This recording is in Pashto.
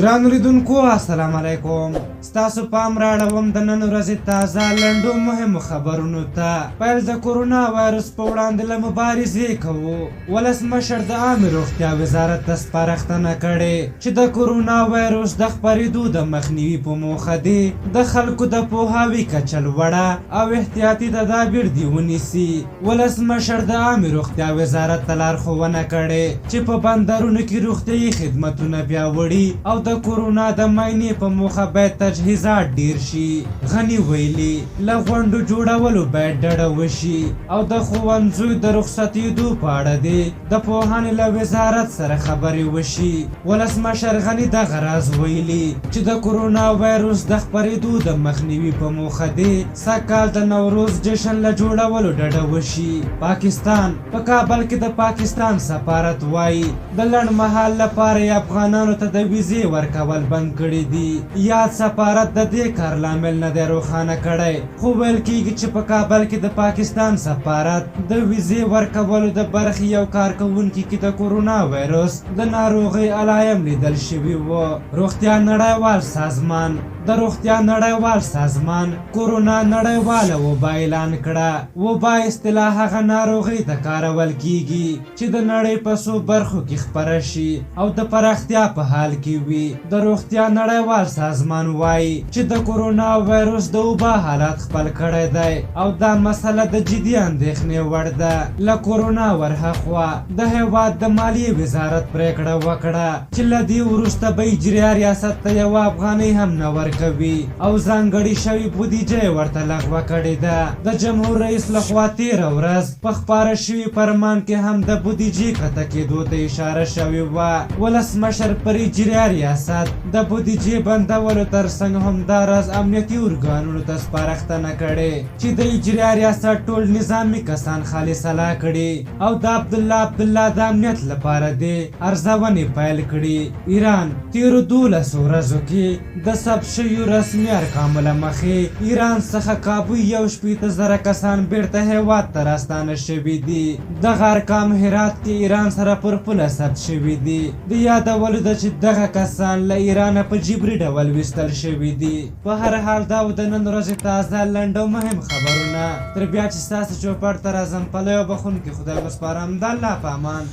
ګرانو لیدونکو السلام علیکم، ستاسو پام راړوم د نن ورځې تازه لنډو مهمو خبرونو ته. پیل د کورونا وایرس په وړاندې له مبارزې کوو. ولسمشر د عامې روغتیا وزارت ته سپارښتنه کړې چې د کورونا وایرس د خپرېدو د مخنیوي په موخه دې د خلکو د پوهاوي کچه لوړه او احتیاطي تدابیر دې ونیسي. ولسمشر د عامې روغتیا وزارت ته لارښوونه کړې چې په بندرونو کې روغتیايي خدمتونه پیاوړي او د کورونا د معاینې په موخه باید تجهیزات ډېر شي. غني ویلي، له غونډو جوړولو باید ډډه وشي او د ښوونځیو د رخصتېدو په اړه دې د پوهنې له وزارت سره خبرې وشي. ولسمشر غني دغه راز ویلي چې د کورونا وایرس د خپرېدو د مخنیوي په موخه دې سږ کال د نوروز جشن له جوړولو ډډه وشي. پاکستان، په کابل کې د پاکستان سفارت وايي، د لنډ مهال لپاره یې افغانانو ته د ویزې ورکول بند کړي دي. یاد سفارت د دې کار لامل نه دی روښانه کړی، خو ویل کېږي چې په کابل کې د پاکستان سفارت د ویزې ورکولو د برخې یو کارکوونکي کې د کورونا وایرس د ناروغۍ علایم لیدل شوي وو. روغتیا نړیوال سازمان، د روغتیا نړیوال سازمان کورونا نړیواله وبا اعلان کړه. وبا اصطلاح هغه ناروغۍ ته کارول کیږي چې د نړۍ په څو برخو کې خپره شي او د پراختیا په حال کې وي. د روغتیا نړیوال سازمان وايي چې د کورونا وایروس د وبا حالت خپل کړی دی او دا مسله د جدي اندېښنې وړ ده. له کورونا ورهاخوا د هېواد د مالیې وزارت پرېکړه وکړه چې له دې وروسته به اجریه ریاست ته یوه افغانۍ هم نه ورکوي او ځانګړې شوې بودیجه یې ورته لغوه کړې ده. د جمهور رئیس له خوا تېره ورځ په خپاره شوي فرمان کې هم د بودیجې کښته کېدو ته اشاره شوې وه. ولسمشر پر اجریه ریاست د بودیجې بندولو ترڅنګ همداراز امنیتي ارګانونو ته سپارښتنه کړې چې د اجریه ریاست ټول نظامي کسان خالي سلاح کړي او د عبدالله عبدالله د امنیت لپاره دې ارزونې پیل کړي. ایران، تېرو 12 ورځو کې د ثبت شویو رسمي ارقامو له مخې ایران څخه کابو 61 زره کسان بېرته هېواد ته راستانه شوي دي. دغه ارقام هرات کې ایران سره پر پوله ثبت شوي دي. د یادولو ده چې دغه کسان له ایرانه په جبري ډول ویستل شوي دي. په هر حال، دا و د نن ورځې تازه، لنډ او مهم خبرونه. تر بیا چې ستاسو چوپړ ته راځم، په لوی او بخښونکي خدای مو سپارم. د الله په امان.